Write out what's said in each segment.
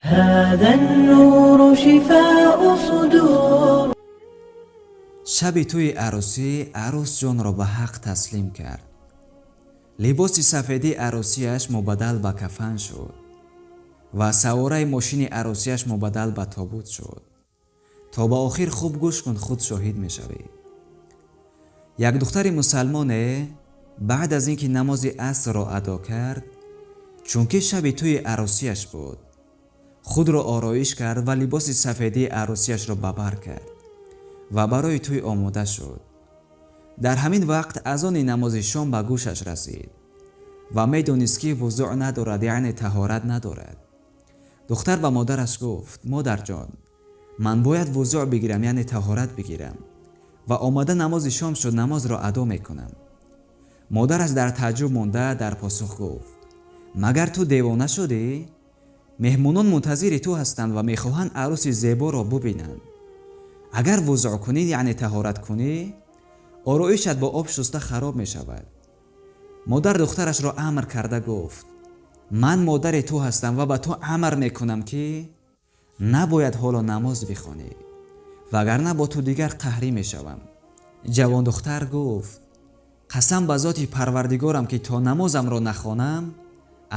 هذا النور شفاء صدور. Шаби тӯи арӯсӣ арӯс ҷонро ба ҳақ таслим кард. Либоси сафедии арӯсиаш мубаддал ба кафан шуд ва савораи мошини арӯсиаш мубаддал ба тобут шуд. То ба охир хуб гӯш кун, худ шоҳид мешавӣ. Як духтари мусалмоне баъд аз ин ки намози асрро адо кард, чунки шаби тӯи арӯсиаш буд, худро ороиш кард ва либоси сафедии арӯсиашро ба бар кард ва барои тӯй омода шуд. Дар ҳамин вақт азони намози шом ба гӯшаш расид ва медонист, ки вузӯъ надорад, яъне таҳорат надорад. Духтар ба модараш гуфт: «Модарҷон, ман бояд вузӯъ бигирам, яъне таҳорат бигирам, ва омада намози шом шуд, намозро адо мекунам». Модараш дар тааҷҷуб монда дар посух гуфт: «Магар ту девона шудӣ? Меҳмонон мунтазири ту ҳастанд ва мехоҳанд арӯси зеборо бубинанд. Агар вузӯъ кунӣ, яъне таҳорат кунӣ, ороишат бо об шуста хароб мешавад». Модар духтарашро амр карда гуфт: «Ман модари ту ҳастам ва ба ту амр мекунам, ки набояд ҳоло намоз бихонӣ, вагарна бо ту дигар қаҳрӣ мешавам». Ҷавондухтар гуфт: «Қасам ба зоти Парвардигорам, ки то намозамро нахонам,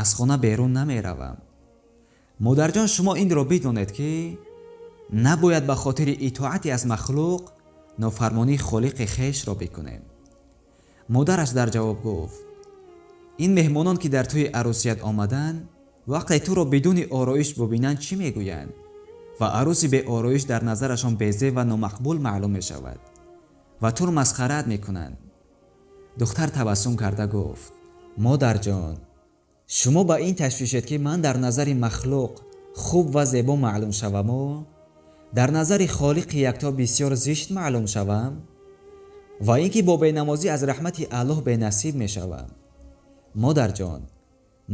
аз хона берун намеравам. Модарҷон, шумо инро бидонед, ки набояд ба хотири итоати аз махлуқ нофармонии Холиқи хешро бикунем». Модараш дар ҷавоб гуфт: «Ин меҳмонон, ки дар тӯи арӯсият омаданд, вақте туро бидуни ороиш бубинанд, чӣ мегӯянд? Ва арӯси беороиш дар назарашон безеб ва номақбул маълум мешавад ва туро масхараат мекунанд». Духтар табассум карда гуфт: «Модарҷон, шумо ба ин ташвишед, ки ман дар назари махлуқ хуб ва зебо маълум шаваму дар назари Холиқи Якто бисёр зишт маълум шавам ва ин ки бо бенамозӣ аз раҳмати Аллоҳ бенасиб мешавам. Модарҷон,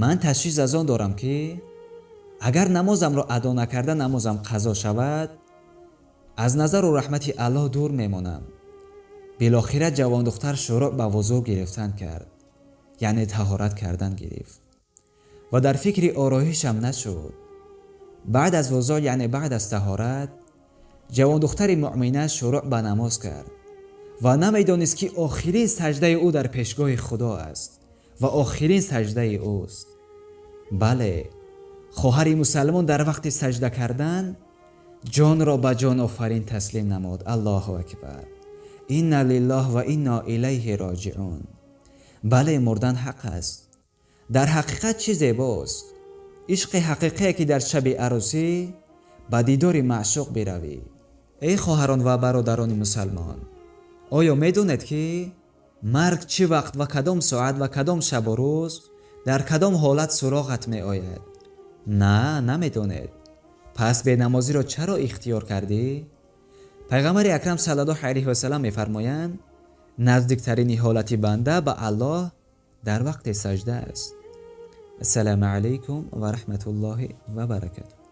ман ташвиш аз он дорам, ки агар намозамро адо накарда намозам қазо шавад, аз назару раҳмати Аллоҳ дур мемонам». Билохира ҷавондухтар шурӯъ ба вузӯ гирифтан кард, яъне таҳорат кардан гирифт, ва дар фикри ороишам нашуд. Баъд аз вузӯ, яъне баъд аз таҳорат, ҷавондухтари муъмина шурӯъ ба намоз кард ва намедонист, ки охирин саҷдаи ӯ дар пешгоҳи Худо аст ва охирин саҷдаи ӯст. Бале, хоҳари мусалмон дар вақти саҷда кардан ҷонро ба Ҷонофарин таслим намуд. Аллоҳу акбар! Инна лиллоҳ ва инна илайҳи роҷиун. Бале, мурдан ҳақ аст. Дар ҳақиқат чӣ зебост ишқи ҳақиқие, ки дар шаби арӯсӣ ба дидори маъшуқ биравӣ. Эй хоҳарон ва бародарони мусалмон, оё медонед, ки марг чӣ вақт ва кадом соат ва кадом шабу рӯз дар кадом ҳолат суроғат меояд? На, намедонед. Пас бенамозиро чаро ихтиёр кардӣ? Пайғамбари акрам саллаллоҳу алайҳи васалам мефармоянд: наздиктарини ҳолати банда ба Аллоҳ дар вақти саҷда аст. Ассалому алайкум ва раҳматуллоҳи ва баракатуҳ.